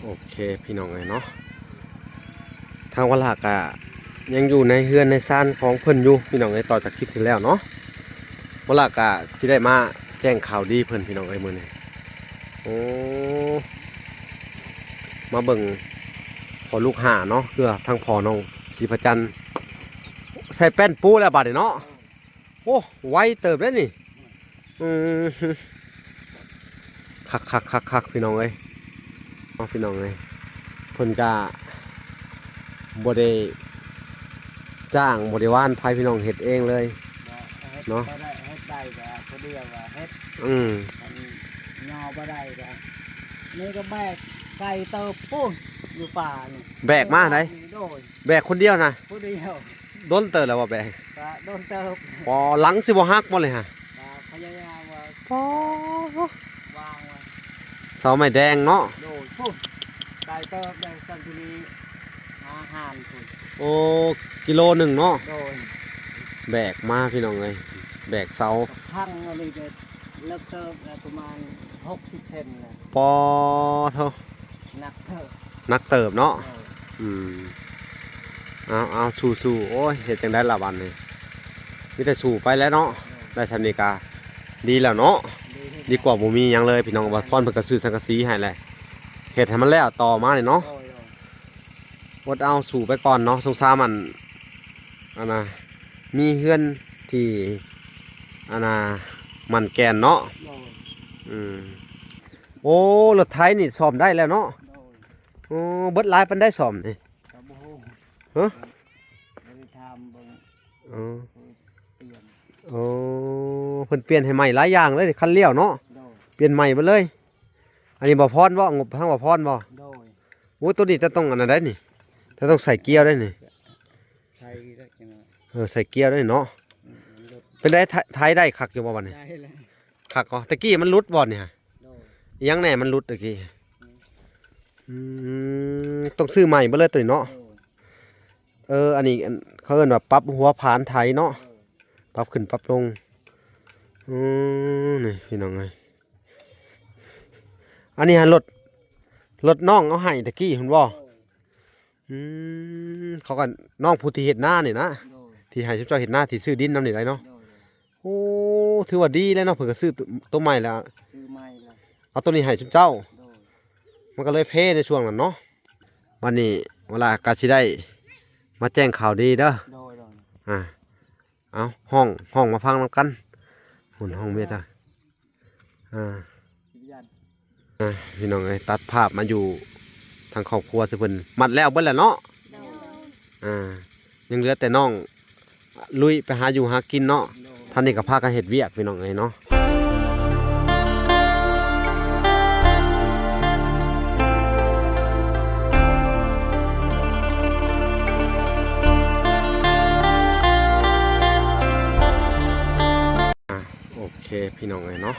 ໂອເຄພີ່ນ້ອງເອີຍເນາະ ທາງວະລາກະຍັງຢູ່ໃນເຮືອນໃນຊານຂອງເພິ່ນຢູ່ພີ່ນ້ອງເອີຍ ຕໍ່ຈາກຄລິບທີ່ແລ້ວເນາະ ວະລາກະຊິໄດ້ມາແຈ້ງຂ່າວດີເພິ່ນພີ່ນ້ອງເອີຍມື້ນີ້ ໂອ້ ມາເບິ່ງພໍ່ລູກຫ້າເນາະ ຄືວ່າທາງພໍ່ນ້ອງສີພະຈັນ ໃສ່ແປ້ນປູແລ້ວບາດນີ້ເນາະ. ໂອ້ ໄວເຕີບເດ້ນີ້ ອືມ ຄັກໆໆໆ ພີ່ນ້ອງເອີຍ ເນາະ ພີ່ນ້ອງເອີຍ ເພິ່ນກະບໍ່ໄດ້ຈ້າງ ບໍ່ໄດ້ວານໃຜ ພີ່ນ້ອງ ເຮັດເອງເລີຍ ເນາະ ເຮັດໄດ້ ເຮັດໄດ້ກະຜູ້ດຽວກະເຮັດ ອືມ ຄັນຍໍບໍ່ໄດ້ກະ ນີ້ກະແບກໄກເຕີບພຸ້ນ ຢູ່ປ່ານີ້ ແບກມາໃດ ໂດຍ ແບກຄົນດຽວນະ ຜູ້ດຽວ ດົນເຕີບແລ້ວບໍ່ແບກ ກະດົນເຕີບ ປໍ ຫຼັງຊິບໍ່ຫັກບໍ່ເລີຍຫະ ກະພະຍາຍາມວ່າ ປໍ ວາງໄວ້ ເສົາໄມ້ແດງເນາະ ໂດຍ ພຸ້ນ ໄກເຕີບໄດ້ ສັນຕິນີ ຫາຫານພຸ້ນ ໂອ້ ກິໂລໜຶ່ງເນາະ ໂດຍ ແບກມາພີ່ນ້ອງເອີຍ ແບກເສົາ ພັງອັນນີ້ກະເລິກເຕີບແລ້ວ ປະມານຫົກສິບເຊັນແລ້ວ ປໍໂທ້ ໜັກເຕີບ ໜັກເຕີບເນາະ ເອີ ອືມ ເອົາໆ ສູ້ໆ ໂອ້ຍ ເຮັດຈັ່ງໃດລະບາດນີ້ ມີແຕ່ສູ້ໄປແຫຼະເນາະ ເອີ ໄດ້ຊ່ຳນີ້ກະດີແລ້ວເນາະ ດີ ດີກວ່າບໍ່ມີຫຍັງເລີຍ ພີ່ນ້ອງ ອາພອນເພິ່ນກະຊື້ສັງກະສີໃຫ້ແຫຼະ ເຮັດໃຫ້ມັນແລ້ວຕໍ່ມານີ້ເນາະ ໂດຍໆ ອົດເອົາສູ້ໄປກ່ອນເນາະ ສົງສານມັນ ອັນນ່າ ມີເຮືອນທີ່ ອັນນ່າ ໝັ້ນແກ່ນເນາະ ໂດຍ ອືມ ໂອ້ ລົດໄຖນີ້ສ້ອມໄດ້ແລ້ວເນາະ ໂດຍ ໂອ້ ເບິດຫຼາຍປານໃດສ້ອມນີ້ ກະບໍ່ຮູ້ ຮະ ບໍ່ໄດ້ຖາມເບິ່ງ ອໍ ເພິ່ນປ່ຽນ ໂອ້ ເພິ່ນປ່ຽນໃຫ້ໃໝ່ຫຼາຍຢ່າງເລີຍ ຄັນລ້ຽວເນາະ ໂດຍ ປ່ຽນໃໝ່ເບິດເລີຍ ອັນນີ້ບ່າວພອນບໍ່ ງົບທາງບ່າວພອນບໍ່ ໂດຍ ໂອ້ ໂຕນີ້ຈະຕ້ອງອັນນັ້ນໄດ໋ນີ້ ຈະຕ້ອງໃສ່ກຽວໄດ໋ນີ້ ໃສ່ໄດ້ຈັ່ງ ເອີ ໃສ່ກຽວໄດ້ເນາະ ອືມ ເປັນໃດ ໄຖ ໄຖໄດ້ຄັກຢູ່ບໍ່ບາດນີ້ ໄດ້ແລ້ວ ຄັກບໍ່ ຕະກີ້ມັນຫຼຸດບໍ່ນີ້ຫະ ໂດຍ ອີຫຍັງແດ່ມັນຫຼຸດຕະກີ້ ອືມ ອືມ ຕ້ອງຊື້ໃໝ່ເບິດເລີຍໂຕນີ້ເນາະ ໂດຍ ເອີ ອັນນີ້ ອັນ ເຂົາເອີ້ນວ່າປັບຫົວຜານໄຖເນາະ ໂດຍ ປັບຂຶ້ນປັບລົງ ອືມ ນີ້ພີ່ນ້ອງເອີຍ ອັນນີ້ຫາລົດ ລົດນ້ອງເອົາໃຫ້ຕະກີ້ພຸ້ນບໍ່ ໂດຍ ອືມ ເຂົາກະ ນ້ອງຜູ້ທີ່ເຮັດນານີ້ນະ ໂດຍ ທີ່ໃຫ້ຊຸມເຈົ້າເຮັດນາ ທີ່ຊື້ດິນນຳນີ້ໄດ໋ເນາະ ໂດຍ ໂອ້ ຖືວ່າດີແລ້ວເນາະ ເພິ່ນກະຊື້ໂຕ ໂຕໃໝ່ແລ້ວ ຊື້ໃໝ່ແລ້ວ ເອົາໂຕນີ້ໃຫ້ຊຸມເຈົ້າ ໂດຍ ມັນກະເລີຍເພໃນຊ່ວງນັ້ນເນາະ ບາດນີ້ວະລາກະຊິໄດ້ມາແຈ້ງຂ່າວດີເດີ ໂດຍໆ ອ່າ ເອົາ ຮ້ອງ ຮ້ອງມາຟັງນຳກັນ ຮຸ່ນຮ້ອງເມດຕາ ອ່າ ອ່າ ພີ່ນ້ອງເອີຍ ຕັດພາບມາຢູ່ທາງຄອບຄົວ ເຊິ່ງເພິ່ນມັດແລ້ວເບິດແລ້ວເນາະ ໂດຍ ອ່າ ຍັງເຫຼືອແຕ່ນ້ອງລຸຍໄປຫາຢູ່ຫາກິນເນາະ ໂດຍ ທ່ານນີ້ກະພາກັນເຮັດວຽກ ພີ່ນ້ອງເອີຍເນາະ ອ່າ ໂອເຄພີ່ນ້ອງເອີຍເນາະ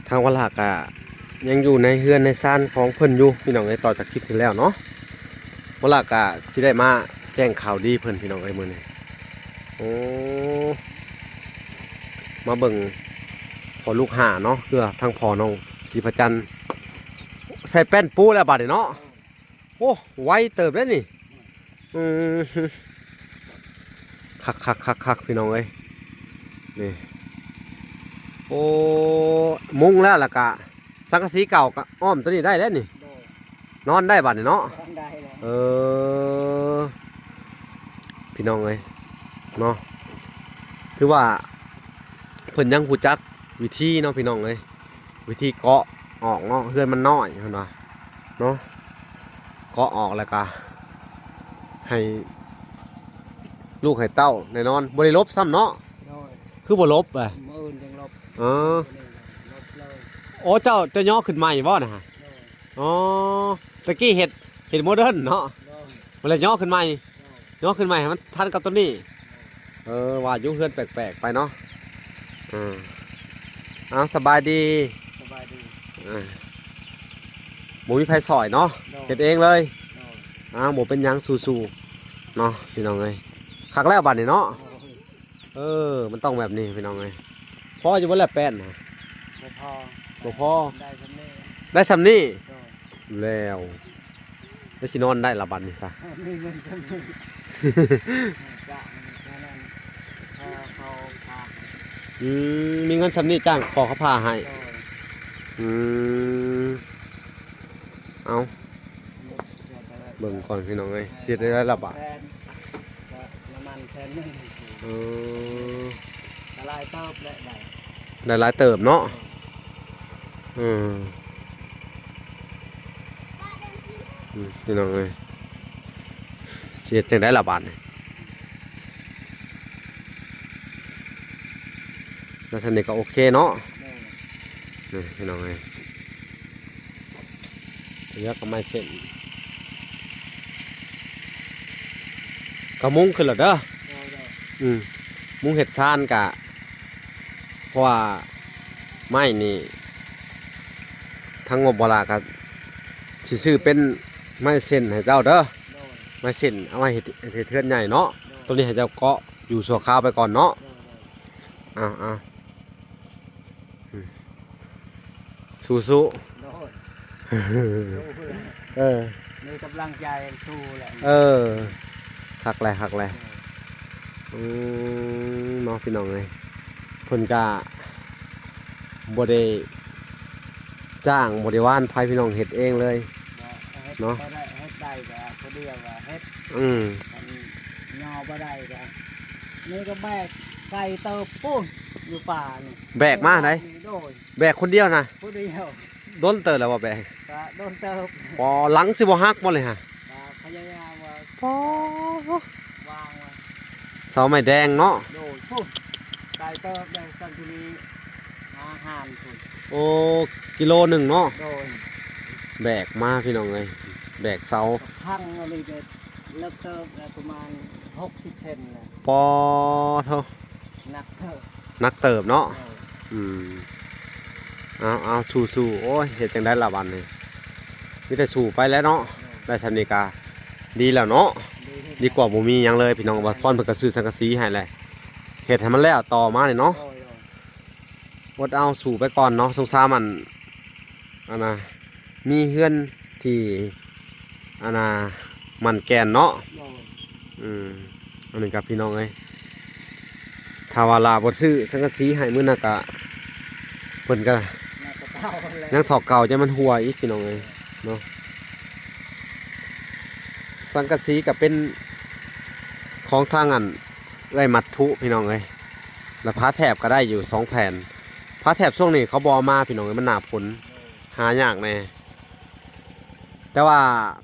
ທາງວະລາກະຍັງຢູ່ໃນເຮືອນໃນຊານຂອງເພິ່ນຢູ່ພີ່ນ້ອງເອີຍ ຕໍ່ຈາກຄລິບທີ່ແລ້ວເນາະ ວະລາກະຊິໄດ້ມາແຈ້ງຂ່າວດີເພິ່ນພີ່ນ້ອງເອີຍມື້ນີ້ ໂອ້ ມາເບິ່ງພໍ່ລູກຫ້າເນາະ ຄືວ່າທາງພໍ່ນ້ອງສີພະຈັນ ໃສ່ແປ້ນປູແລ້ວບາດນີ້ເນາະ ໂອ້ ໄວເຕີບເດ້ນີ້ ອືມ ຄັກໆໆໆ ພີ່ນ້ອງເອີຍ ນີ້ ໂອ້ ມຸງແລ້ວ ແລ້ວກະສັງກະສີເກົ່າກະອ້ອມໂຕນີ້ໄດ້ແລ້ວນີ້ ໂດຍ ນອນໄດ້ບາດນີ້ເນາະ ນອນໄດ້ແລ້ວ ເອີ ພີ່ນ້ອງເອີຍເນາະ ຖືວ່າເພິ່ນຍັງຮູ້ຈັກວິທີເນາະ ພີ່ນ້ອງເອີຍ ວິທີເກາະອອກເນາະ ເຮືອນມັນນ້ອຍເພິ່ນວ່າເນາະ ເກາະອອກແລ້ວກະໃຫ້ລູກໃຫ້ເຕົ້າແນ່ນອນ ບໍ່ໄດ້ຫຼົບຊ້ຳເນາະ ໂດຍ ຄືບໍ່ຫຼົບ ມື້ອື່ນຈັ່ງຫຼົບ ເອີ ມື້ນີ້ຫຼົບເລີຍ ໂອ້ ເຈົ້າ ເຈົ້າຍໍຂຶ້ນໃໝ່ບໍ່ນະ ໂດຍ ອໍ ຕະກີ້ເຮັດ ເຮັດໂມເດີນເນາະ ໂດຍ ບໍ່ໄດ້ຍໍຂຶ້ນໃໝ່ ໂດຍ ຍໍຂຶ້ນໃໝ່ໃຫ້ມັນທັນກັບໂຕນີ້ ໂດຍ ເອີ ວ່າຢູ່ເຮືອນແປກໆໄປເນາະ ອ່າ ເອົາ ສະບາຍດີ ສະບາຍດີ ອ່າ ບໍ່ມີໃຜຊ່ອຍເນາະ ໂດຍ ເຮັດເອງເລີຍ ໂດຍ ເອົາ ບໍ່ເປັນຫຍັງ ສູ້ໆເນາະ ພີ່ນ້ອງເອີຍ ຄັກແລ້ວບາດນີ້ເນາະ ໂດຍ ເອີ ມັນຕ້ອງແບບນີ້ພີ່ນ້ອງເອີຍ ພໍຢູ່ບໍ່ລະແປ້ນນະ ບໍ່ພໍ ບໍ່ພໍ ໄດ້ຊ່ຳນີ້ ໄດ້ຊ່ຳນີ້ ໂດຍ ແລ້ວ ແລ້ວຊິນອນໄດ້ລະບັດນີ້ຊະ. ເອີ ມີເງິນສ່ຳນີ້ ຈ້າງອັນນັ້ນ ພໍເຂົາພາ ອືມ ມີເງິນສ່ຳນີ້ຈ້າງພໍເຂົາພາໃຫ້. ໂດຍ ອືມ ເອົາ ເບິ່ງກ່ອນພີ່ນ້ອງເອີຍ ຊິເຮັດໄດ້ລະບາດ. ແສນ ກໍນ້ຳມັນແສນໜຶ່ງ. ເອີ ກໍຫຼາຍເຕີບແຫຼະ ໄດ້ ໄດ້ຫຼາຍເຕີບເນາະ. ເອີ ອືມ ພີ່ນ້ອງເອີຍ ຊິເຮັດຈັ່ງໃດລະບາດນີ້? ແລ້ວຊັ້ນນີ້ກໍໂອເຄເນາະ. ໂດຍ ນີ້ພີ່ນ້ອງເອີຍ ເຫຼືອກໍໄມ້ເສັ້ນ ກໍມຸງຂຶ້ນແລ້ວເດີ. ໂດຍ ໂດຍ ອືມ ມຸງເຮັດຊານກະ ເພາະວ່າໄມ້ນີ້ ທາງງົບບໍ່ຫຼາກະຊິຊື້ເປັນໄມ້ເສັ້ນໃຫ້ເຈົ້າເດີ. ໂດຍ ໄມ້ເສັ້ນເອົາໄວ້ເຮັດ ເຮັດເຮືອນໃຫຍ່ເນາະ. ໂດຍ ໂຕນີ້ໃຫ້ເຈົ້າເກາະຢູ່ຊົ່ວຄາວໄປກ່ອນເນາະ. ໂດຍ ໂດຍ ເອົາ ເອົາ ອືມ ສູ້ໆ. ໂດຍ ສູ້ເພື່ອ ເອີ ມີກຳລັງໃຈສູ້ແຫຼະ. ເອີ ຄັກແຫຼະ ຄັກແຫຼະ. ເອີ ອືມ ເນາະ ພີ່ນ້ອງເອີຍ ເພິ່ນກະບໍ່ໄດ້ຈ້າງ ບໍ່ໄດ້ວານໃຜ ພີ່ນ້ອງ ເຮັດເອງເລີຍ. ບໍ່ ເຮັດ ເນາະ ບໍ່ໄດ້ ເຮັດໄດ້ກໍຜູ້ດຽວກໍເຮັດ. ອືມ ຄັນຍໍບໍ່ໄດ້ກໍ ນີ້ກໍແບກໄກເຕີບພຸ້ນ ຢູ່ປ່ານີ້ ແບກມາໃດ? ໂດຍ ແບກຄົນດຽວນະ? ຜູ້ດຽວ. ດົນເຕີບແລ້ວບໍ່ແບກ? ກໍດົນເຕີບ. ປໍ ຫຼັງຊິບໍ່ຫັກບໍ່ນີ້ຫະ? ກໍພະຍາຍາມວ່າ ປໍ ວາງໄວ້ ເສົາໄມ້ແດງເນາະ. ໂດຍ ພຸ້ນ ໄກເຕີບເດ້ ສັນທຸລີ ຫາຫານພຸ້ນ. ໂອ້ ກິໂລໜຶ່ງເນາະ. ໂດຍ ແບກມາພີ່ນ້ອງເອີຍ ແບກເສົາ ພັງອັນນີ້ກໍເລິກເຕີບແລ້ວ ປະມານຫົກສິບເຊັນແລ້ວ. ປໍໂທ້ ໜັກເຕີບ ໜັກເຕີບເນາະ. ໂດຍ ອືມ ເອົາໆ ສູ້ໆ. ໂອ້ຍ ເຮັດຈັ່ງໃດລະບັດນີ້ ມີແຕ່ສູ້ໄປແຫຼະເນາະ. ໂດຍ ໄດ້ສ່ຳນີ້ກະດີແລ້ວເນາະ ດີ ດີກວ່າບໍ່ມີຫຍັງເລີຍພີ່ນ້ອງ. ບ່າວພອນເພິ່ນກໍຊື້ສັງກະສີໃຫ້ແຫຼະ ເຮັດໃຫ້ມັນແລ້ວຕໍ່ມານີ້ເນາະ. ໂດຍ ໂດຍ ອົດເອົາສູ້ໄປກ່ອນເນາະ. ສົງສານມັນ ອັນນ່າ ມີເຮືອນທີ່ ອັນນ່າ ໝັ້ນແກ່ນເນາະ. ໂດຍ ອືມ ອັນນີ້ກໍພີ່ນ້ອງເອີຍ ຖ້າວ່າລາວບໍ່ຊື້ສັງກະສີໃຫ້ມື້ນັ້ນກະ ເພິ່ນກໍ ຍັງເທົ່າເກົ່າ ຈະມັນຮົ່ວອີກພີ່ນ້ອງເອີຍເນາະ. ສັງກະສີກໍເປັນຂອງທາງອັນເອື້ອຍມັດທຸພີ່ນ້ອງເອີຍ ແລ້ວຝາແຖບກໍໄດ້ຢູ່ສອງແຜ່ນ. ຝາແຖບຊ່ວງນີ້ເຂົາບໍ່ເອົາມາພີ່ນ້ອງເອີຍ ມັນໜ້າຝົນ ໂດຍ ຫາຍາກແດ່. ແຕ່ວ່າ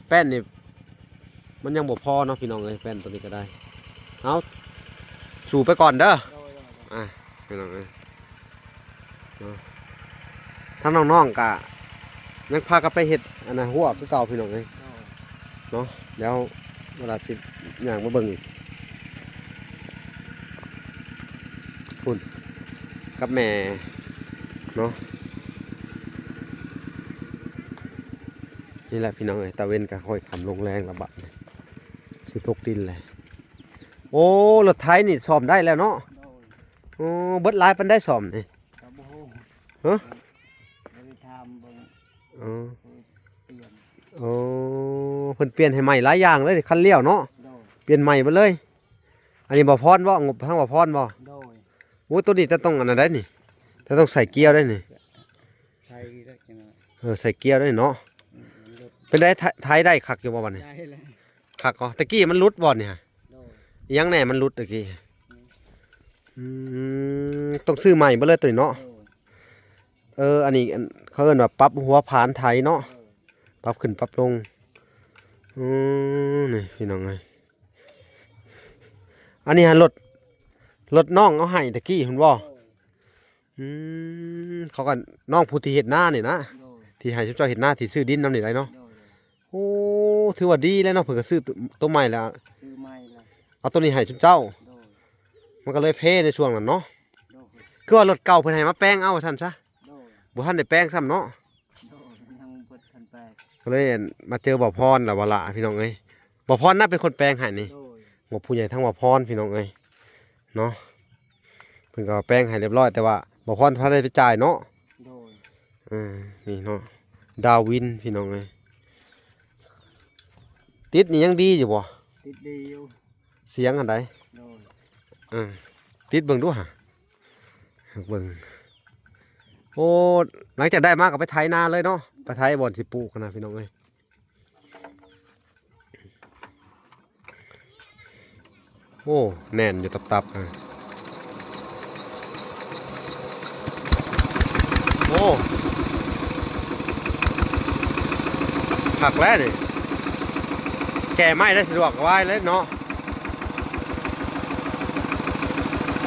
ແປ້ນນີ້ ມັນຍັງບໍ່ພໍເນາະພີ່ນ້ອງເອີຍ ແປ້ນໂຕນີ້ກໍໄດ້. ເອົາ ສູ້ໄປກ່ອນເດີ. ໂດຍ ໂດຍ ໂດຍ ອ່ະ ພີ່ນ້ອງເອີຍເນາະ ທາງນ້ອງໆກະຍັງພາກັນໄປເຮັດອັນນ່າຮົ້ວຄືເກົ່າພີ່ນ້ອງເອີຍ. ໂດຍ ເນາະ ແລ້ວເວລາຊິຍ່າງມາເບິ່ງອີກ ພຸ້ນ ກັບແມ່ເນາະ. ນີ້ແຫຼະພີ່ນ້ອງເອີຍ ຕາເວັນກໍຄ່ອຍຄ່ຳລົງແລງລະບາດນີ້ ຊິຕົກດິນແຫຼະ. ໂອ້ ລົດໄຖນີ້ສ້ອມໄດ້ແລ້ວເນາະ. ໂດຍ ໂອ້ ເບິດຫຼາຍປານໃດສ້ອມນີ້? ກໍບໍ່ຮູ້ ຮະ ບໍ່ໄດ້ຖາມເບິ່ງ. ອໍ ເອີ ໂອ້ ເພິ່ນປ່ຽນໃຫ້ໃໝ່ຫຼາຍຢ່າງເລີຍ ຄັນລ້ຽວເນາະ. ໂດຍ ປ່ຽນໃໝ່ເບິດເລີຍ. ອັນນີ້ບ່າວພອນບໍ່? ງົບທາງບ່າວພອນບໍ່? ໂດຍ ໂອ້ ໂຕນີ້ຈະຕ້ອງອັນນັ້ນໄດ໋ນີ້ ຈະຕ້ອງໃສ່ກຽວໄດ໋ນີ້. ໃສ່ໄດ້ຈັ່ງ ເອີ ໃສ່ກຽວໄດ້ເນາະ. ອືມ ມັນຫຼຸດ ເປັນໄດ ໄຖ ໄຖໄດ້ຄັກຢູ່ບໍ່ບັດນີ້? ໄດ້ແລ້ວ ຄັກບໍ່? ຕະກີ້ມັນຫຼຸດບໍ່ນີ້ຫະ? ໂດຍ ອີຫຍັງແດ່ມັນຫຼຸດຕະກີ້? ອືມ ອືມ ຕ້ອງຊື້ໃໝ່ເບິດເລີຍໂຕນີ້ເນາະ. ໂດຍ ເອີ ອັນນີ້ ອັນ ເຂົາເອີ້ນວ່າປັບຫົວຜານໄຖເນາະ. ໂດຍ ປັບຂຶ້ນປັບລົງ. ອືມ ນີ້ພີ່ນ້ອງເອີຍ ອັນນີ້ຫາລົດ ລົດນ້ອງເອົາໃຫ້ຕະກີ້ພຸ້ນບໍ່? ໂດຍ ອືມ ເຂົາກໍນ້ອງຜູ້ທີ່ເຮັດນານີ້ນະ. ໂດຍ ທີ່ໃຫ້ຊຸມເຈົ້າເຮັດນາ ທີ່ຊື້ດິນນຳນີ້ໄດ້ເນາະ. ໂດຍ ໂດຍ ໂອ້ ຖືວ່າດີແລ້ວເນາະ ເພິ່ນກໍຊື້ໂຕ ໂຕໃໝ່ແລ້ວ ຊື້ໃໝ່ແລ້ວ ເອົາໂຕນີ້ໃຫ້ຊຸມເຈົ້າ. ໂດຍ ມັນກໍເລີຍເພໃນຊ່ວງນັ້ນເນາະ. ໂດຍ ຄືວ່າລົດເກົ່າເພິ່ນໃຫ້ມາແປງເອົາວ່າຊັ້ນຊະ. ໂດຍ ບໍ່ທັນໄດ້ແປງຊ້ຳເນາະ. ໂດຍ ຍັງບໍ່ທັນແປງ ກໍເລີຍມາເຈີບ່າວພອນລະວ່າລະ ພີ່ນ້ອງເອີຍ ບ່າວພອນນະເປັນຄົນແປງໃຫ້ນີ້. ໂດຍ ງົບຜູ້ໃຫຍ່ທາງບ່າວພອນ ພີ່ນ້ອງເອີຍ ເນາະ ເພິ່ນກໍແປງໃຫ້ຮຽບຮ້ອຍ ແຕ່ວ່າບ່າວພອນບໍ່ທັນໄດ້ໄປຈ່າຍເນາະ. ໂດຍ ເອີ ນີ້ເນາະ ດາວິນ ພີ່ນ້ອງເອີຍ ຕິດນີ້ຍັງດີຢູ່ບໍ່? ຕິດດີຢູ່. ສຽງອັນໃດ? ໂດຍ. ເອີ ຕິດເບິ່ງດູຫາ ເບິ່ງ. ໂອ້ ຫຼັງຈາກໄດ້ມາກໍໄປໄຖນາເລີຍເນາະ ໄປໄຖບ່ອນຊິປູກຫັ້ນນະ ພີ່ນ້ອງເອີຍ. ໂອ້ ແໜ້ນຢູ່ຕັບໆ ໂອ້ ຄັກແລ້ວນີ້ ແກ່ໄມ້ໄດ້ສະດວກສະບາຍເລີຍເນາະ.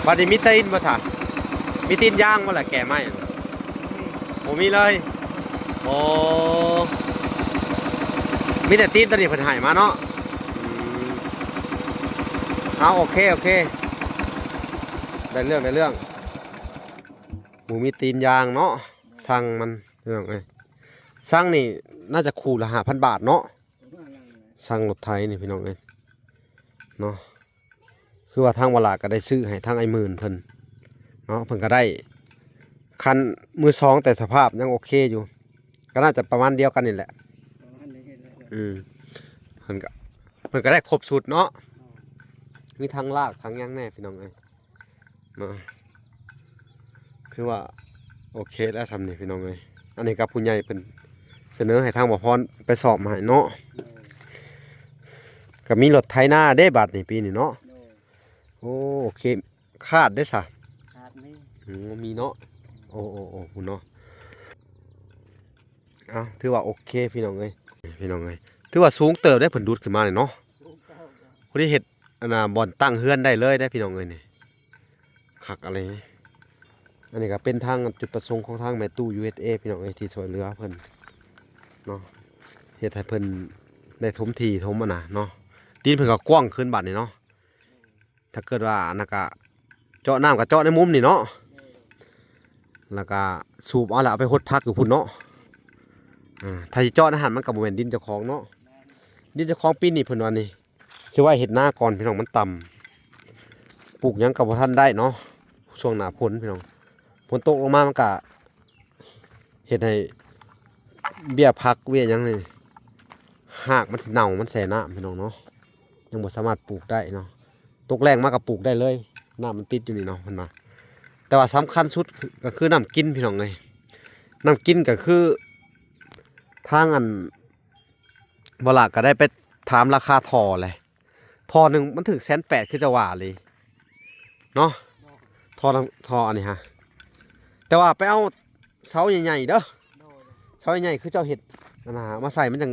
ບັດນີ້ມີຕີນບໍ່ຊະ? ມີຕີນຢາງບໍ່ລະແກ່ໄມ້? ບໍ່ມີເລີຍ. ໂອ້ ມີແຕ່ຕີນຕົວນີ້ເພິ່ນໃຫ້ມາເນາະ. ອືມ ເອົາ ໂອເຄ ໂອເຄ ໄດ້ເລື່ອງ ໄດ້ເລື່ອງ. ໝູມີຕີນຢາງເນາະ ຊັງມັນ ພີ່ນ້ອງເອີຍ. ຊັງນີ້ໜ້າຈະຄູ່ລະຫ້າພັນບາດເນາະ ຊັງລົດໄຖນີ້ ພີ່ນ້ອງເອີຍເນາະ. ຄືວ່າທາງວາລາກໍໄດ້ຊື້ໃຫ້ທາງອ້າຍໝື່ນເພິ່ນເນາະ ເພິ່ນກໍໄດ້ຄັນມືສອງ ແຕ່ສະພາບຍັງໂອເຄຢູ່ ກໍໜ້າຈະປະມານດຽວກັນນີ້ແຫຼະ. ປະມານນີ້ແຫຼະ. ອືມ ເພິ່ນກໍ ເພິ່ນກໍໄດ້ຄົບຊຸດເນາະ ມີທັງລາກທັງຫຍັງແດ່ ພີ່ນ້ອງເອີຍເນາະ. ຖືວ່າໂອເຄແລ້ວຊ່ຳນີ້ ພີ່ນ້ອງເອີຍ. ອັນນີ້ກໍຜູ້ໃຫຍ່ເພິ່ນສະເໜີໃຫ້ທາງບ່າວພອນໄປຊອມໃຫ້ເນາະ. ກໍມີລົດໄຖນາເດ້ບາດນີ້ ປີນີ້ເນາະ. ໂອ້ ໂອເຄ ຄາດເດ້ຊະ? ຄາດມີ. ໂອ້ ມີເນາະ. ໂອ້ ໂອ້ ໂອ້ ພຸ້ນເນາະ. ເອົ້າ ຖືວ່າໂອເຄ ພີ່ນ້ອງເອີຍ ພີ່ນ້ອງເອີຍ. ຖືວ່າສູງເຕີບໄດ໋ ເພິ່ນດຸດຂຶ້ນມານີ້ເນາະ. ຜູ້ທີ່ເຮັດອັນນ່າ ບ່ອນຕັ້ງເຮືອນໄດ້ເລີຍໄດ໋ ພີ່ນ້ອງເອີຍນີ້. ຄັກອີ່ຫຼີ. ອັນນີ້ກໍເປັນທາງຈຸດປະສົງຂອງທາງແມ່ຕູ້ ຢູເອັສເອ ພີ່ນ້ອງເອີຍ ທີ່ຊ່ວຍເຫຼືອເພິ່ນເນາະ ເຮັດໃຫ້ເພິ່ນໄດ້ຖົມທີ່ຖົມອັນນ່າເນາະ. ດິນເພິ່ນກໍກວ້າງຂຶ້ນບາດນີ້ເນາະ. ຖ້າເກີດວ່າອັນນັ້ນກະເຈາະນ້ຳ ກະເຈາະໃນມຸມນີ້ເນາະ ແລ້ວກະສູບເອົາ ແລ້ວເອົາໄປຫົດຜັກຢູ່ພຸ້ນເນາະ. ອາ ຖ້າຊິເຈາະໃນຫັ້ນ ມັນກະບໍ່ແມ່ນດິນເຈົ້າຂອງເນາະ. ດິນເຈົ້າຂອງປີນີ້ເພິ່ນວ່ານີ້ ຊິໄວ້ເຮັດນາກ່ອນ ພີ່ນ້ອງ ມັນຕ່ຳ ປູກຫຍັງກໍບໍ່ທັນໄດ້ເນາະ ຊ່ວງໜ້າຝົນ ພີ່ນ້ອງ. ຝົນຕົກລົງມາ ມັນກະເຮັດໃຫ້ເບ້ຍຜັກເບ້ຍຫຍັງນີ້ ຮາກມັນຊິເນົ່າ ມັນແຊ່ນ້ຳ ພີ່ນ້ອງເນາະ ຍັງບໍ່ສາມາດປູກໄດ້ເນາະ. ຕົກແລ້ງມາກໍປູກໄດ້ເລີຍ ນ້ຳມັນຕິດຢູ່ນີ້ເນາະ ເພິ່ນວ່າ. ແຕ່ວ່າສຳຄັນສຸດ ກໍຄືນ້ຳກິນ ພີ່ນ້ອງເອີຍ. ນ້ຳກິນກໍຄືທາງອັນ ບໍ່ລະກໍໄດ້ໄປຖາມລາຄາທໍ່ແຫຼະ ທໍ່ໜຶ່ງມັນຖືກແສນແປດ ຄືເຈົ້າວ່າອີ່ຫຼີເນາະ ທໍ່ ທໍ່ອັນນີ້ຮະ. ແຕ່ວ່າໄປເອົາເສົາໃຫຍ່ໆເດີ ໂດຍ ເສົາໃຫຍ່ໆ ຄືເຈົ້າເຮັດອັນນ່າ ມາໃສ່ ມັນຈັ່ງ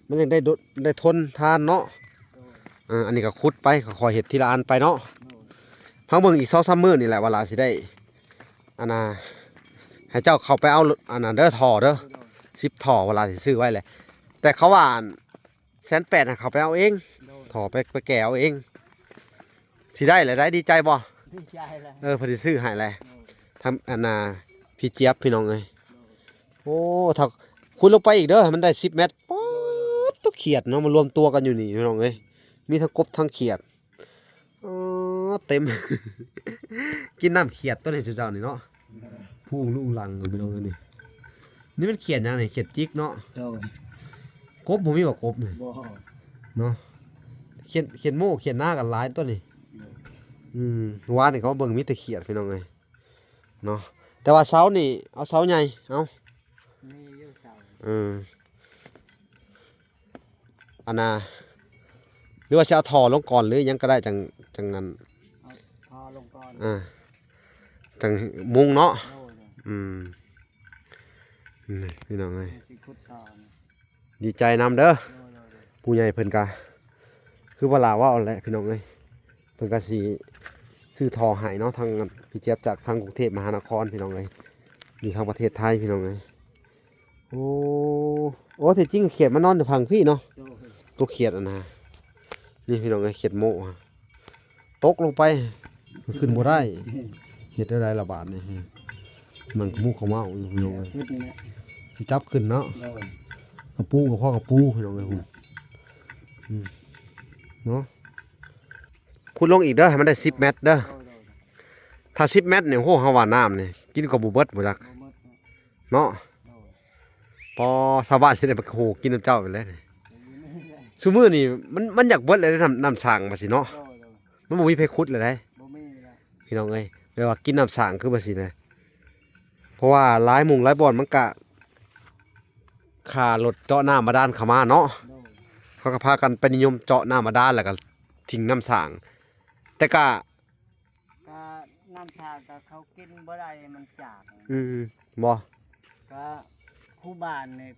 ມັນຈັ່ງໄດ້ດົ ໄດ້ທົນທານເນາະ. ໂດຍ ເອີ ອັນນີ້ກໍຂຸດໄປ ຄ່ອຍໆເຮັດທີລະອັນໄປເນາະ. ໂດຍ ພັງເບິ່ງອີກສອງສາມມື້ນີ້ແຫຼະ ວ່າລະຊິໄດ້ອັນນ່າ ໃຫ້ເຈົ້າເຂົ້າໄປເອົາອັນນັ້ນເດີ ທໍ່ເດີ ໂດຍ ໂດຍ ສິບທໍ່ ວ່າລະຊິຊື້ໄວ້ແຫຼະ. ແຕ່ເຂົາວ່າອັນ ແສນແປດຫັ້ນ ເຂົາໄປເອົາເອງ ໂດຍ ທໍ່ໄປ ໄປແກ່ເອົາເອງ ຊິໄດ້ແຫຼະໄດ໋. ດີໃຈບໍ່? ດີໃຈແຫຼະ. ເອີ ເພິ່ນຊິຊື້ໃຫ້ແຫຼະ. ໂດຍ ທຳອັນນ່າ ພີ່ຈຽບ ພີ່ນ້ອງເອີຍ. ໂດຍ ໂອ້ ຖ້າຂຸດລົງໄປອີກເດີ ໃຫ້ມັນໄດ້ສິບແມັດ ປາດໂທ້ ຂຽດເນາະ ມາລວມຕົວກັນຢູ່ນີ້ ພີ່ນ້ອງເອີຍ. ມີທັງກົບທັງຂຽດ ອໍ ເຕັມ ກິນນ້ຳຂຽດຕົວນີ້ ເຈົ້ານີ້ເນາະ. ຜູ້ລຸງລັງ ພີ່ນ້ອງເອີຍນີ້. ນີ້ມັນຂຽດຫຍັງນີ້? ຂຽດຈິກເນາະ. ໂດຍ ກົບບໍ່ມີບໍ່ ກົບນີ້? ບໍ່ເນາະ. ຂຽດ ຂຽດໂມ້ ຂຽດນາກໍຫຼາຍຕົວນີ້. ໂດຍ ອືມ ວານນີ້ເຂົາເບິ່ງມີແຕ່ຂຽດ ພີ່ນ້ອງເອີຍເນາະ. ແຕ່ວ່າເສົານີ້ ເອົາເສົາໃຫຍ່ ເອົາ ມີຢູ່ເສົາ. ເອີ ອັນນ່າ ຫຼືວ່າຊິເອົາທໍ່ລົງກ່ອນ ຫຼືຫຍັງກໍໄດ້ ຈັ່ງ ຈັ່ງນັ້ນ ເອົາທໍ່ລົງກ່ອນ ອ່າ ຈັ່ງມຸງເນາະ. ໂດຍ ໂດຍ ອືມ ນີ້ພີ່ນ້ອງເອີຍ ຊິຂຸດຕໍ່ ດີໃຈນຳເດີ. ໂດຍ ໂດຍ ໂດຍ ຜູ້ໃຫຍ່ເພິ່ນກະ ຄືວ່າລາວເວົ້າແຫຼະ ພີ່ນ້ອງເອີຍ. ເພິ່ນກະຊິຊື້ທໍ່ໃຫ້ເນາະ ທາງພີ່ຈຽບຈາກທາງກຸງເທບມະຫານະຄອນ ພີ່ນ້ອງເອີຍ ຢູ່ທາງປະເທດໄທ ພີ່ນ້ອງເອີຍ. ໂອ້ ໂອ້ ທີ່ຈິງຂຽດມັນນອນຢູ່ຝັ່ງພີ້ເນາະ. ໂດຍ ຕົວຂຽດຫັ້ນນະ ນີ້ພີ່ນ້ອງເອີຍ ຂຽດໂມ້ ຕົກລົງໄປ ຂຶ້ນບໍ່ໄດ້ ເຮັດແນວໃດລະບາດນີ້? ນັ່ງຂະມຸກຂະເມົ້າຢູ່ພີ່ນ້ອງເອີຍ. ຂຶ້ນນີ້ແຫຼະ ຊິຈັບຂຶ້ນເນາະ. ໂດຍ ກະປູກະພໍກະປູພີ່ນ້ອງເອີຍ. ອືມ ເນາະ ຂຸດລົງອີກເດີ ໃຫ້ມັນໄດ້ສິບແມັດເດີ. ໂດຍ ໂດຍ ໂດຍ ຖ້າສິບແມັດນີ້ ໂຫ ເຮົາວ່ານ້ຳນີ້ກິນກໍບໍ່ເບິດບໍ່ຈັກ ບໍ່ເບິດເນາະ. ໂດຍ ພໍຊາວບ້ານຊິໄດ້ມາໂຫກິນນຳເຈົ້າໄປແລ້ວນີ້. ຊຸມື້ນີ້ມັນ ມັນຢາກເບິດແລ້ວເດ້ ນ້ຳ ນ້ຳສ້າງວ່າຊີ້ເນາະ. ໂດຍໆ ມັນບໍ່ມີໃຜຂຸດແລ້ວເດ້ ບໍ່ມີແລ້ວ ພີ່ນ້ອງເອີຍ. ແບບວ່າກິນນ້ຳສ້າງຄືວ່າຊີ້ນະ ເພາະວ່າຫຼາຍໝ່ອງຫຼາຍບ່ອນມັນກະ ຄ່າລົດເຈາະນ້ຳບາດານເຂົ້າມາເນາະ. ໂດຍ ເຂົາກໍພາກັນໄປນິຍົມເຈາະນ້ຳບາດານ ແລ້ວກໍຖິ້ມນ້ຳສ້າງ ແຕ່ກະ ກະນ້ຳສ້າງກະເຂົາກິນບໍ່ໄດ້ ມັນຈາກ. ອືມ ບໍ່ ກະຄູ່ບ້ານນີ້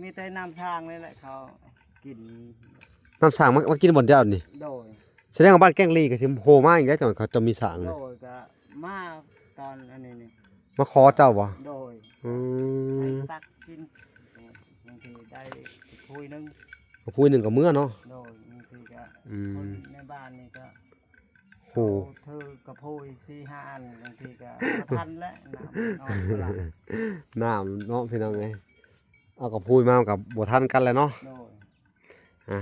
ມີແຕ່ນ້ຳສ້າງນີ້ແຫຼະເຂົາກິນ. ນ້ຳສ້າງມາ ມາກິນບ່ອນດຽວນີ້? ໂດຍ ສະແດງວ່າບ້ານແກ້ງລີກໍຊິໂຫມາອີກແລ້ວ ເຈົ້າ ເຂົາເຈົ້າມີສ້າງ. ໂດຍ ກະມາຕອນອັນນີ້ນີ້ ມາຂໍເຈົ້າບໍ່? ໂດຍ ອືມ ໃຫ້ຕັກກິນ ບາງທີໄດ້ຖ້ວຍໜຶ່ງ ຖ້ວຍໜຶ່ງກໍເມືອເນາະ. ໂດຍ ບາງທີກະ ອືມ ຄົນໃນບ້ານນີ້ກະ ໂຫ ເອົາຖືກະໂພຍສີ່ຫ້າອັນ ບາງທີກະບໍ່ທັນແຫຼະ ນ້ຳມັນອອກບໍ່ຫຼາຍ ນ້ຳເນາະ ພີ່ນ້ອງເອີຍ. ເອົາກະໂພຍມາມັນກະບໍ່ທັນກັນແຫຼະເນາະ. ໂດຍ ອ່າ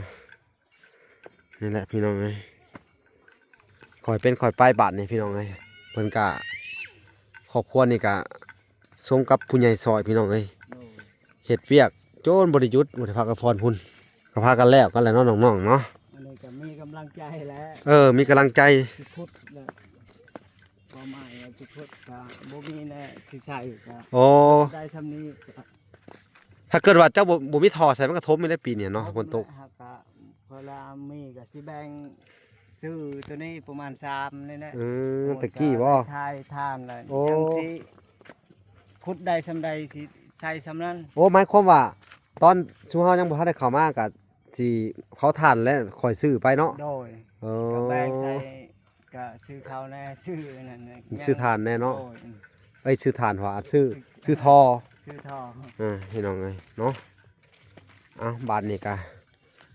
ນີ້ແຫຼະພີ່ນ້ອງເອີຍ ຄ່ອຍເປັນຄ່ອຍໄປບາດນີ້ພີ່ນ້ອງເອີຍ. ເພິ່ນກະ ຄອບຄົວນີ້ກະສົມກັບຜູ້ໃຫຍ່ຊ່ອຍພີ່ນ້ອງເອີຍ. ໂດຍ ເຮັດວຽກຈົນບໍ່ໄດ້ຢຸດ ບໍ່ໄດ້ພັກໄດ້ຜ່ອນພຸ້ນ ກໍພາກັນແລ້ວກັນແຫຼະເນາະ ນ້ອງໆເນາະ. ອັນນີ້ກໍມີກຳລັງໃຈແຫຼະ ເອີ ມີກຳລັງໃຈ ຊິຂຸດແລ້ວ ເປົ້າໝາຍວ່າຊິຂຸດກໍບໍ່ມີແນວຊິໃສ່ກໍ ໂອ້ ໄດ້ຊ່ຳນີ້. ຖ້າເກີດວ່າເຈົ້າບໍ່ ບໍ່ມີທໍ່ໃສ່ ມັນກໍຖົມຢູ່ໃນປີນີ້ເນາະ ຝົນຕົກ ກໍເວລາມີກໍຊິແບ່ງ ຊື້ໂຕນີ້ປະມານສາມນີ້ແຫຼະ. ອືມ ແຕ່ກີ້ບໍ່? ຂາຍຖ່ານແລ້ວ ໂອ້ ຍັງຊິຂຸດໄດ້ຊ່ຳໃດຊິໃສ່ຊ່ຳນັ້ນ. ໂອ້ ໝາຍຄວາມວ່າຕອນຊຸມເຮົາຍັງບໍ່ທັນໄດ້ເຂົ້າມາ ກະຊິເຜົາຖ່ານແລ້ວຄ່ອຍຊື້ໄປເນາະ. ໂດຍ ເອີ ກະແບ່ງໃສ່ ກະຊື້ເຂົ້າແດ່ ຊື້ອັນນັ້ນແດ່ ຊື້ຖ່ານແດ່ເນາະ. ໂດຍ ເອີ ຊື້ຖ່ານວ່າ ຊື້ ຊື້ທໍ່ ຊື້ທໍ່ ອ່າ ພີ່ນ້ອງເອີຍເນາະ. ເອົາ ບາດນີ້ກະ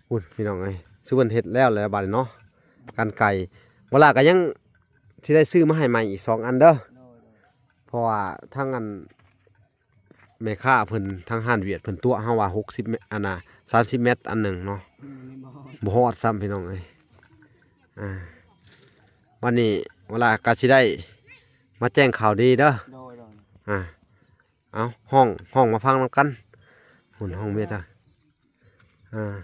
ພຸ້ນ ພີ່ນ້ອງເອີຍ ຄືເພິ່ນເຮັດແລ້ວແຫຼະບາດນີ້ເນາະ. ກັນໄກ ເວລາກໍຍັງຊິໄດ້ຊື້ມາໃຫ້ໃໝ່ອີກສອງອັນເດີ ໂດຍໆ ເພາະວ່າທາງອັນ ແມ່ຄ້າເພິ່ນ ທາງຮ້ານຫວຽດເພິ່ນຕົວະເຮົາວ່າຫົກສິບແມັດ ອັນນ່າ ສາມສິບແມັດອັນໜຶ່ງເນາະ. ອືມ ບໍ່ຮອດ ບໍ່ຮອດຊ້ຳ ພີ່ນ້ອງເອີຍ. ອ່າ ບັດນີ້ເວລາກໍຊິໄດ້ມາແຈ້ງຂ່າວດີເດີ. ໂດຍໆ ອ່າ ເອົາ ຮ້ອງ ຮ້ອງມາຟັງນຳກັນ ຮຸ່ນຮ້ອງເມດຕາ ອ່າ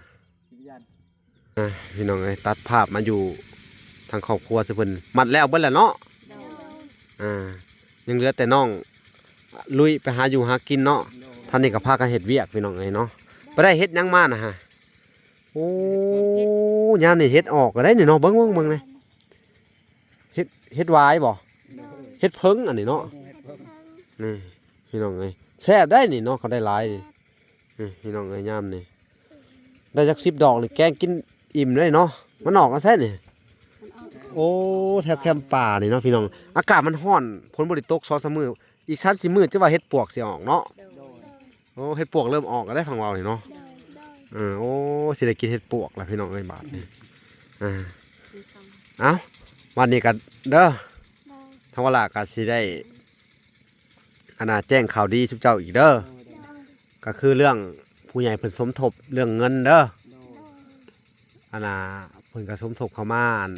ອ່າ ພີ່ນ້ອງເອີຍ ຕັດພາບມາຢູ່ທາງຄອບຄົວ ເພິ່ນມັດແລ້ວເບິດແລ້ວເນາະ. ໂດຍ ອ່າ ຍັງເຫຼືອແຕ່ນ້ອງລຸຍໄປຫາຢູ່ຫາກິນເນາະ. ໂດຍ ທ່ານນີ້ກໍພາກັນເຮັດວຽກ ພີ່ນ້ອງເອີຍເນາະ. ໄປໄດ້ເຫັດຫຍັງມານະຮະ? ໂອ້ ຍາມນີ້ເຫັດອອກກໍໄດ້ນີ້ເນາະ. ເບິ່ງ ເບິ່ງ ເບິ່ງນີ້ ເຫັດ ເຫັດຫວາຍບໍ່? ໂດຍ ເຫັດເຜິ້ງອັນນີ້ເນາະ. ເຫັດເຜິ້ງ ນີ້ ພີ່ນ້ອງເອີຍ ແຊບໄດ໋ນີ້ເນາະ ຄັນໄດ້ຫຼາຍນີ້. ນີ້ ພີ່ນ້ອງເອີຍ ຍາມນີ້ໄດ້ຈັກສິບດອກນີ້ ແກງກິນອີ່ມເລີຍເນາະ. ມັນອອກມາໃສນີ້? ມັນອອກ ໂອ້ ແຖວແຄມປ່ານີ້ເນາະ ພີ່ນ້ອງ. ອາກາດມັນຮ້ອນ ຝົນບໍ່ໄດ້ຕົກສອງສາມມື້ ອີກສາມສີ່ມື້ຈະວ່າເຫັດປວກຊິອອກເນາະ. ໂດຍ ໂອ້ ເຫັດປວກເລີ່ມອອກແລ້ວໄດ໋ ຟັງເວົ້ານີ້ເນາະ. ໂດຍ ເອີ ໂອ້ ຊິໄດ້ກິນເຫັດປວກແລ້ວ ພີ່ນ້ອງເອີຍ ບາດນີ້. ອ່າ ເອົາ ບາດນີ້ກໍເດີ ໂດຍ ທາງວາລາກໍຊິໄດ້ ອັນນ່າ ແຈ້ງຂ່າວດີສູ່ເຈົ້າອີກເດີ. ໂດຍ ກໍຄືເລື່ອງຜູ້ໃຫຍ່ເພິ່ນສົມທົບເລື່ອງເງິນເດີ. ໂດຍ ອັນນ່າ ເພິ່ນກໍສົມທົບເຂົ້າມາ ອັນ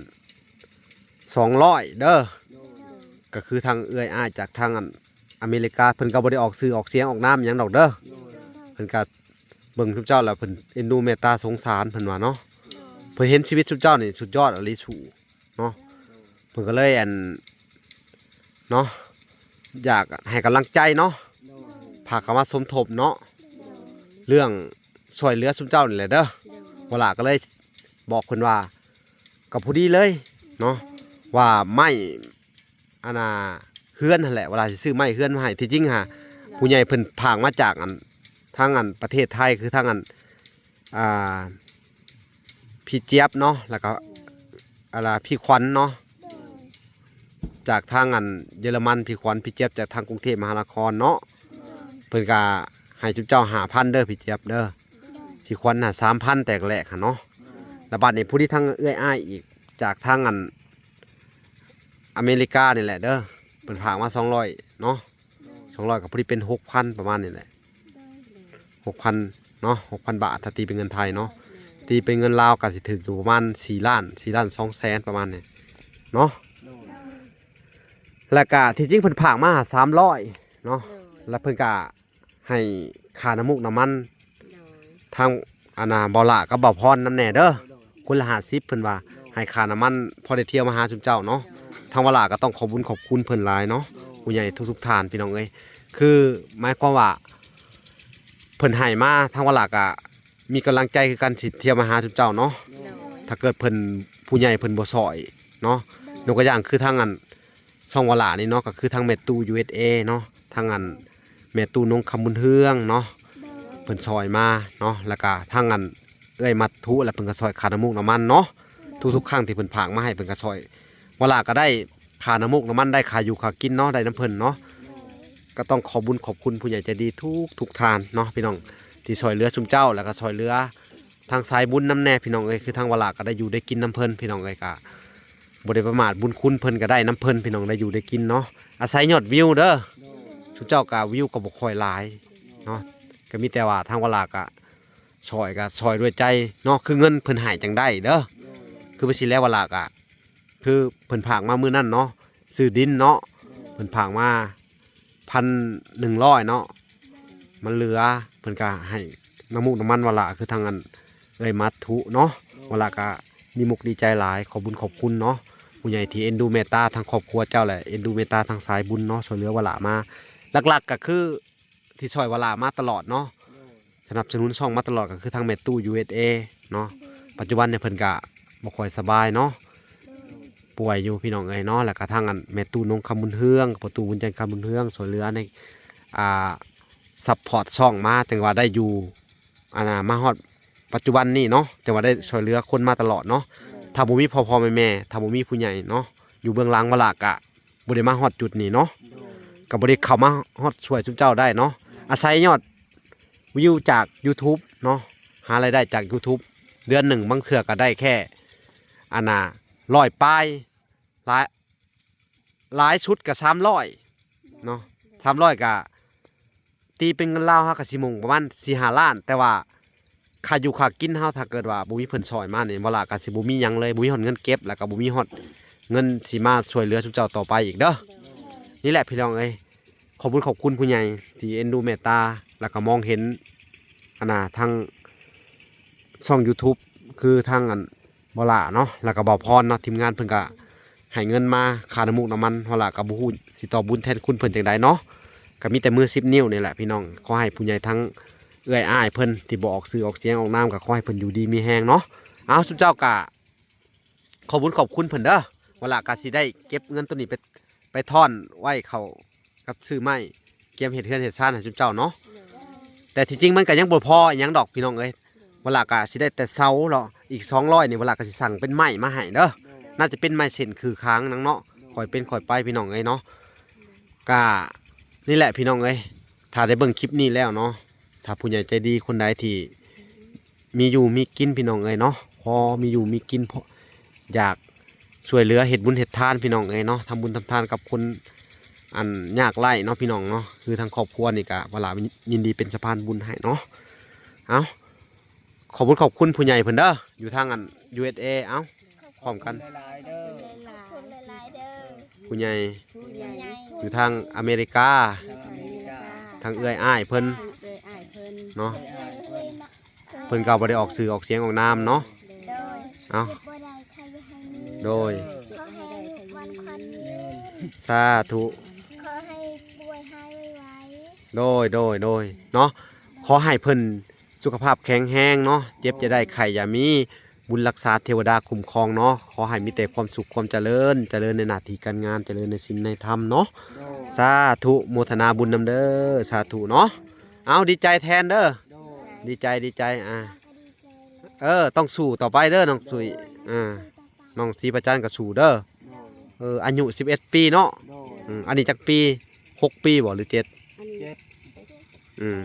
ສອງຮ້ອຍເດີ. ໂດຍ ກໍຄືທາງເອື້ອຍອ້າຍຈາກທາງ ອັນ ອາເມລິກາ ເພິ່ນກໍບໍ່ໄດ້ອອກຊື່ອອກສຽງອອກນາມຫຍັງດອກເດີ. ໂດຍ ເພິ່ນກໍເບິ່ງຊຸມເຈົ້າແລ້ວ ເພິ່ນເອັນດູເມດຕາສົງສານ ເພິ່ນວ່າເນາະ. ໂດຍ ເພິ່ນເຫັນຊີວິດຊຸມເຈົ້ານີ້ສຸດຍອດອີ່ຫຼີ ສູ້ເນາະ. ເພິ່ນກໍເລີຍ ອັນ ເນາະ ຢາກໃຫ້ກຳລັງໃຈເນາະ. ໂດຍ ພາເຂົ້າມາສົມທົບເນາະ. ໂດຍ ເລື່ອງຊ່ວຍເຫຼືອຊຸມເຈົ້ານີ້ແຫຼະເດີ. ໂດຍ ວາລາກໍເລີຍບອກເພິ່ນວ່າ ກໍພໍດີເລີຍເນາະ ວ່າໄມ້ ອັນນ່າ ເຮືອນຫັ້ນແຫຼະ ວາລາຊິຊື້ໄມ້ເຮືອນມາໃຫ້. ທີ່ຈິງຫາ ໂດຍ ຜູ້ໃຫຍ່ເພິ່ນຝາກມາຈາກ ອັນ ທາງ ອັນ ປະເທດໄທ ຄືທາງ ອັນ ອ່າ ພີ່ຈຽບເນາະ ແລ້ວກໍ ອັນນ່າ ພີ່ຂວັນເນາະ. ໂດຍ ຈາກທາງ ອັນ ເຢຍລະມັນ ພີ່ຂວັນ ພີ່ຈຽບ ຈາກທາງກຸງເທບມະຫານະຄອນເນາະ. ໂດຍ ເພິ່ນກໍໃຫ້ຊຸມເຈົ້າຫ້າພັນເດີ ພີ່ຈຽບເດີ. ໂດຍ ພີ່ຂວັນນະ ສາມພັນ ແຕ່ແລກຫັ້ນເນາະ. ໂດຍ ແລ້ວບາດນີ້ ຜູ້ທີ່ທາງເອື້ອຍອ້າຍອີກ ຈາກທາງ ອັນ ອາເມລິການີ້ແຫຼະເດີ ເພິ່ນຝາກມາສອງຮ້ອຍເນາະ. ໂດຍ ສອງຮ້ອຍ ກໍພໍດີເປັນຫົກພັນ ປະມານນີ້ແຫຼະ. ໂດຍ ຫົກພັນເນາະ ຫົກພັນບາດ ຖ້າຕີເປັນເງິນໄທເນາະ. ໂດຍ ຕີເປັນເງິນລາວກໍຊິຖືກຢູ່ປະມານສີ່ລ້ານ ສີ່ລ້ານສອງແສນ ປະມານນີ້ເນາະ. ໂດຍ ແລ້ວກໍທີ່ຈິງເພິ່ນຝາກມາສາມຮ້ອຍເນາະ. ໂດຍ ແລ້ວເພິ່ນກໍໃຫ້ຄ່ານ້ຳມູກນ້ຳມັນ ໂດຍ ທາງ ອັນນ່າ ບ່າວຫຼ້າກັບບ່າວພອນນຳແດ່ເດີ ຄົນລະຫ້າສິບ ເພິ່ນວ່າ ໃຫ້ຄ່ານ້ຳມັນພໍໄດ້ທ່ຽວມາຫາຊຸມເຈົ້າເນາະ. ທາງບ່າວຫຼ້າກໍຕ້ອງຂອບບຸນຂອບຄຸນເພິ່ນຫຼາຍເນາະ ຜູ້ໃຫຍ່ທຸກໆທ່ານ ພີ່ນ້ອງເອີຍ. ຄືໝາຍຄວາມວ່າ ເພິ່ນໃຫ້ມາ ທາງບ່າວຫຼ້າກໍມີກຳລັງໃຈຄືກັນ ຊິທ່ຽວມາຫາຊຸມເຈົ້າເນາະ. ໂດຍ ຖ້າເກີດເພິ່ນ ຜູ້ໃຫຍ່ເພິ່ນບໍ່ຊ່ອຍເນາະ. ໂດຍ ຍົກຕົວຢ່າງຄືທາງອັນ ຊ່ອງວາລານີ້ເນາະ ກໍຄືທາງແມ່ຕູ້ ຢູເອສເອ ເນາະ ທາງອັນແມ່ຕູ້ນົງຄຳບຸນເຮືອງເນາະ ເພິ່ນຊ່ອຍມາເນາະ. ແລ້ວກໍທາງອັນເອື້ອຍມັດຖຸ ແລ້ວເພິ່ນກໍຊ່ອຍຄ່ານ້ຳມູກນ້ຳມັນເນາະ. ທຸກໆຄັ້ງທີ່ເພິ່ນຝາກມາໃຫ້ ເພິ່ນກໍຊ່ອຍ ວາລາກໍໄດ້ຄ່ານ້ຳມູກນ້ຳມັນ ໄດ້ຄ່າຢູ່ຄ່າກິນເນາະ ໄດ້ນຳເພິ່ນເນາະ. ກໍຕ້ອງຂອບບຸນຂອບຄຸນຜູ້ໃຫຍ່ໃຈດີທຸກໆທ່ານເນາະ ພີ່ນ້ອງ ທີ່ຊ່ອຍເຫຼືອຊຸມເຈົ້າ ແລ້ວກໍຊ່ອຍເຫຼືອ ທາງສາຍບຸນນຳແດ່ ພີ່ນ້ອງເອີຍ. ຄືທາງວາລາກໍໄດ້ຢູ່ໄດ້ກິນນຳເພິ່ນ ພີ່ນ້ອງເອີຍ. ກໍບໍ່ໄດ້ປະໝາດບຸນຄຸນເພິ່ນ ກໍໄດ້ນຳເພິ່ນ ພີ່ນ້ອງ ໄດ້ຢູ່ໄດ້ກິນເນາະ. ອາໄສຍອດວິວເດີ ໂດຍ ຊຸມເຈົ້າກໍວິວກໍບໍ່ຄ່ອຍຫຼາຍເນາະ. ໂດຍ ກໍມີແຕ່ວ່າທາງວາລາກໍຊ່ອຍ ກໍຊ່ອຍດ້ວຍໃຈເນາະ ຄືເງິນເພິ່ນໃຫ້ຈັ່ງໄດ້ເດີ. ໂດຍ ຄືວ່າຊິແລ້ວ ວາລາກໍ ຄືເພິ່ນຝາກມາມື້ນັ້ນເນາະ ຊື້ດິນເນາະ ເພິ່ນຝາກມາພັນໜຶ່ງຮ້ອຍເນາະ ມັນເຫຼືອ ເພິ່ນກໍໃຫ້ນ້ຳມູກນ້ຳມັນວາລາ ຄືທາງອັນເອື້ອຍມັດຖຸເນາະ. ວາລາກໍດີອົກດີໃຈຫຼາຍ ຂອບບຸນຂອບຄຸນເນາະ ຜູ້ໃຫຍ່ທີ່ເອັນດູເມດຕາທາງຄອບຄົວເຈົ້າ ແລະ ເອັນດູເມດຕາທາງສາຍບຸນເນາະ ຊ່ວຍເຫຼືອວາລາມາ. ຫຼັກໆກໍຄື ທີ່ຊ່ອຍວາລາມາຕະຫຼອດເນາະ ໂດຍ ສະໜັບສະໜູນຊ່ອງມາຕະຫຼອດ ກໍຄືທາງແມ່ຕູ້ ຢູເອສເອ ເນາະ. ໂດຍ ປັດຈຸບັນນີ້ເພິ່ນກະບໍ່ຄ່ອຍສະບາຍເນາະ ໂດຍ ປ່ວຍຢູ່ພີ່ນ້ອງເອີຍເນາະ. ແລ້ວກະທາງອັນແມ່ຕູ້ນົງຄຳບຸນເຮືອງ ພໍ່ຕູ້ບຸນຈັນຄຳບຸນເຮືອງ ຊ່ວຍເຫຼືອໃນ ອ່າ ຊັບພອດຊ່ອງມາ ຈັ່ງວ່າໄດ້ຢູ່ ອັນນ່າ ມາຮອດປັດຈຸບັນນີ້ເນາະ ຈັ່ງວ່າໄດ້ຊ່ວຍເຫຼືອຄົນມາຕະຫຼອດເນາະ. ໂດຍ ຖ້າບໍ່ມີພໍ່ໆແມ່ໆ ຖ້າບໍ່ມີຜູ້ໃຫຍ່ເນາະ ຢູ່ເບື້ອງຫຼັງວາລາກະ ບໍ່ໄດ້ມາຮອດຈຸດນີ້ເນາະ ໂດຍ ກໍບໍ່ໄດ້ເຂົ້າມາຮອດຊ່ວຍຊຸມເຈົ້າໄດ້ເນາະ. ອາໄສຍອດວິວຈາກ YouTube ເນາະ ຫາລາຍໄດ້ຈາກ YouTube ເດືອນໜຶ່ງບາງເທື່ອກໍໄດ້ແຄ່ ອັນນ່າ ຮ້ອຍປາຍ ຫຼາຍ ຫຼາຍສຸດກໍສາມຮ້ອຍເນາະ ສາມຮ້ອຍກໍ ຕີເປັນເງິນລາວເຮົາກໍຊິມຸ່ງປະມານສີ່ຫ້າລ້ານ ແຕ່ວ່າຄ່າຢູ່ຄ່າກິນເຮົາ ຖ້າເກີດວ່າບໍ່ມີເພິ່ນຊ່ອຍມານີ້ ວາລາກໍຊິບໍ່ມີຫຍັງເລີຍ ບໍ່ມີຮອດເງິນເກັບ ແລ້ວກໍບໍ່ມີຮອດເງິນຊິມາຊ່ວຍເຫຼືອຊຸມເຈົ້າຕໍ່ໄປອີກເດີ. ໂດຍ ນີ້ແຫຼະພີ່ນ້ອງເອີຍ ຂອບຄຸນຂອບຄຸນຜູ້ໃຫຍ່ທີ່ເອັນດູເມດຕາ ແລ້ວກໍມອງເຫັນ ອັນນ່າ ທາງຊ່ອງ YouTube ຄືທາງອັນ ບໍ່ຫຼ້າເນາະ ແລ້ວກໍບໍ່ພອນເນາະ ທີມງານເພິ່ນກໍໃຫ້ເງິນມາຄ່ານ້ຳມູກນ້ຳມັນ ເຮົາລະກໍບໍ່ຮູ້ຊິຕອບບຸນແທນຄຸນເພິ່ນຈັ່ງໃດເນາະ. ກໍມີແຕ່ມືສິບນິ້ວນີ້ແຫຼະພີ່ນ້ອງ ຂໍໃຫ້ຜູ້ໃຫຍ່ທັງເອື້ອຍອ້າຍເພິ່ນທີ່ບໍ່ອອກຊື່ອອກສຽງອອກນາມ ກໍຂໍໃຫ້ເພິ່ນຢູ່ດີມີແຮງເນາະ. ເອົາ ຊຸມເຈົ້າກໍຂອບບຸນຂອບຄຸນເພິ່ນເດີ ວ່າລະກໍຊິໄດ້ເກັບເງິນໂຕນີ້ໄປ ໄປທ້ອນໄວ້ເຂົ້າກັບຊື້ໄມ້ ກຽມເຮັດເຮືອນເຮັດຊານໃຫ້ຊຸມເຈົ້າເນາະ. ແຕ່ທີ່ຈິງມັນກໍຍັງບໍ່ພໍອີ່ຫຍັງດອກພີ່ນ້ອງເອີຍ ວາລະກະຊິໄດ້ແຕ່ເສົາເນາະ ອີກສອງຮ້ອຍນີ້ ວາລະກະຊິສັ່ງເປັນໄມ້ມາໃຫ້ເດີ. ໂດຍ ໜ້າຈະເປັນໄມ້ເສັ້ນຄືຄາງນຳເນາະ ໂດຍ ຄ່ອຍເປັນຄ່ອຍໄປພີ່ນ້ອງເອີຍເນາະ. ກະນີ້ແຫຼະພີ່ນ້ອງເອີຍ ຖ້າໄດ້ເບິ່ງຄລິບນີ້ແລ້ວເນາະ ຖ້າຜູ້ໃຫຍ່ໃຈດີຄົນໃດທີ່ມີຢູ່ມີກິນພີ່ນ້ອງເອີຍເນາະ ພໍມີຢູ່ມີກິນ ພໍຢາກ ຊ່ວຍເຫຼືອເຮັດບຸນເຮັດທານພີ່ນ້ອງເອີຍເນາະ ທຳບຸນທຳທານກັບຄົນອັນຍາກໄຮ້ເນາະພີ່ນ້ອງເນາະ. ຄືທາງຄອບຄົວນີ້ກະ ວາລາຍິນດີເປັນສະພານບຸນໃຫ້ເນາະ. ເອົາ ຂອບຄຸນຂອບຄຸນຜູ້ໃຫຍ່ເພິ່ນເດີ ຢູ່ທາງອັນ ຢູເອສເອ ເອົາ ຂອບຄຸນ ພ້ອມກັນ ຫຼາຍໆເດີ ຂອບຄຸນຫຼາຍໆເດີ ຜູ້ໃຫຍ່ ຜູ້ໃຫຍ່ ຢູ່ທາງອາເມລິກາ ທາງອາເມລິກາ ທາງເອື້ອຍອ້າຍເພິ່ນ ເອື້ອຍອ້າຍເພິ່ນເນາະ ເອື້ອຍອ້າຍເພິ່ນ ເພິ່ນກໍບໍ່ໄດ້ອອກຊື່ອອກສຽງອອກນາມເນາະ. ໂດຍ ເອົາ ເຈັບບໍ່ໄດ້ໄຂ້ຢ່າໃຫ້ມີ ໂດຍ ຂໍໃຫ້ວັນຂວັນຍືນ ສາທຸ ຂໍໃຫ້ປ່ວຍຫາຍໄວໆ ໂດຍ ໂດຍ ໂດຍ ເນາະ ຂໍໃຫ້ເພິ່ນສຸຂະພາບແຂງແຮງເນາະ ເຈັບຢ່າໄດ້ໄຂ້ຢ່າມີ ບຸນຮັກສາເທວະດາຄຸ້ມຄອງເນາະ ຂໍໃຫ້ມີແຕ່ຄວາມສຸກຄວາມຈະເລີນ ຈະເລີນໃນໜ້າທີ່ການງານ ຈະເລີນໃນສິນໃນທຳເນາະ. ໂດຍ ສາທຸ ໂມທະນາບຸນນຳເດີ ສາທຸເນາະ. ເອົາ ດີໃຈແທນເດີ ໂດຍ ດີໃຈ ດີໃຈ ອ່າ ເອີ ຕ້ອງສູ້ຕໍ່ໄປເດີນ້ອງສຸຍ ອ່າ ນ້ອງສີພະຈັນກໍສູ້ເດີ. ໂດຍ ເອີ ອາຍຸສິບເອັດປີເນາະ. ໂດຍ ອືມ ອັນນີ້ຈັກປີ ຫົກປີບໍ່ ຫຼື ເຈັດ? ອັນນີ້ ເຈັດ ອືມ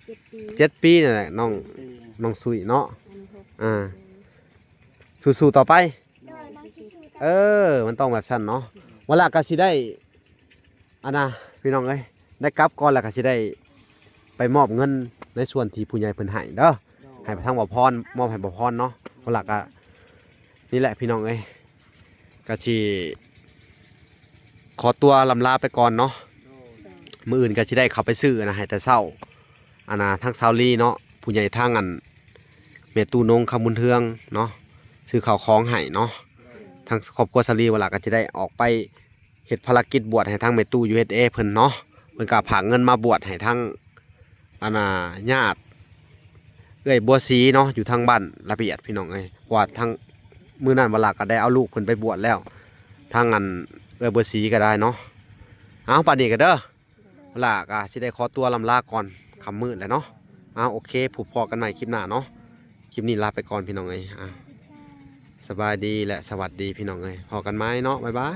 ເຈັດປີ ເຈັດປີນີ້ແຫຼະນ້ອງ ເຈັດປີ ນ້ອງສຸຍເນາະ. ອັນນີ້ຫົກ ອ່າ ປີ ສູ້ໆຕໍ່ໄປ. ໂດຍ ເອີ ມັນຕ້ອງແບບຊັ້ນເນາະ ວາລະກໍຊິໄດ້ ອັນນ່າ ພີ່ນ້ອງເອີຍ ໄດ້ກັບກ່ອນ ແລ້ວກໍຊິໄດ້ໄປມອບເງິນໃນສ່ວນທີ່ຜູ້ໃຫຍ່ເພິ່ນໃຫ້ເດີ ໂດຍ ໃຫ້ທາງບ່າວພອນ ມອບໃຫ້ບ່າວພອນເນາະ. ວາລະກໍ ນີ້ແຫຼະພີ່ນ້ອງເອີຍ ກໍຊິຂໍຕົວລ່ຳລາໄປກ່ອນເນາະ. ໂດຍ ມື້ອື່ນກໍຊິໄດ້ເຂົ້າໄປຊື້ອັນນ່າ ໃຫ້ແຕ່ເຊົ້າ ອັນນ່າ ທາງຊາວລີເນາະ ຜູ້ໃຫຍ່ທາງອັນ ມ່ຕູ້ນົງຄຳບຸນເຮືອງເນາະ ຊື້ເຂົ້າຂອງໃຫ້ເນາະ. ທາງຄອບຄົວສາລີວະລາກໍຈະໄດ້ອອກໄປເຮັດພາລະກິດບວດໃຫ້ທາງແມ່ຕູ້ USA ເພິ່ນເນາະ. ເພິ່ນກໍຝາກເງິນມາບວດໃຫ້ທາງ ອັນນ່າ ຍາດເອື້ອຍບົວສີເນາະ ຢູ່ທາງບ້ານລະປຽດ ພີ່ນ້ອງເອີຍ. ເພາະວ່າທາງມື້ນັ້ນວະລາກໍໄດ້ເອົາລູກເພິ່ນໄປບວດແລ້ວ ທາງອັນເອື້ອຍບົວສີກໍໄດ້ເນາະ. ເອົາ ປານນີ້ກໍເດີ ວະລາກໍຊິໄດ້ຂໍຕົວລຳລາກ່ອນ ຄ່ຳມືດແລ້ວເນາະ. ເອົາ ໂອເຄ ພົບພໍ້ກັນໃໝ່ຄລິບໜ້າເນາະ. ຄລິບນີ້ລາໄປກ່ອນ ພີ່ນ້ອງເອີຍ. ເອົາ ສະບາຍດີ ແລະ ສະຫວັດດີ ພີ່ນ້ອງເອີຍ. ພໍ້ກັນໃໝ່ເນາະ. ບາຍບາຍ.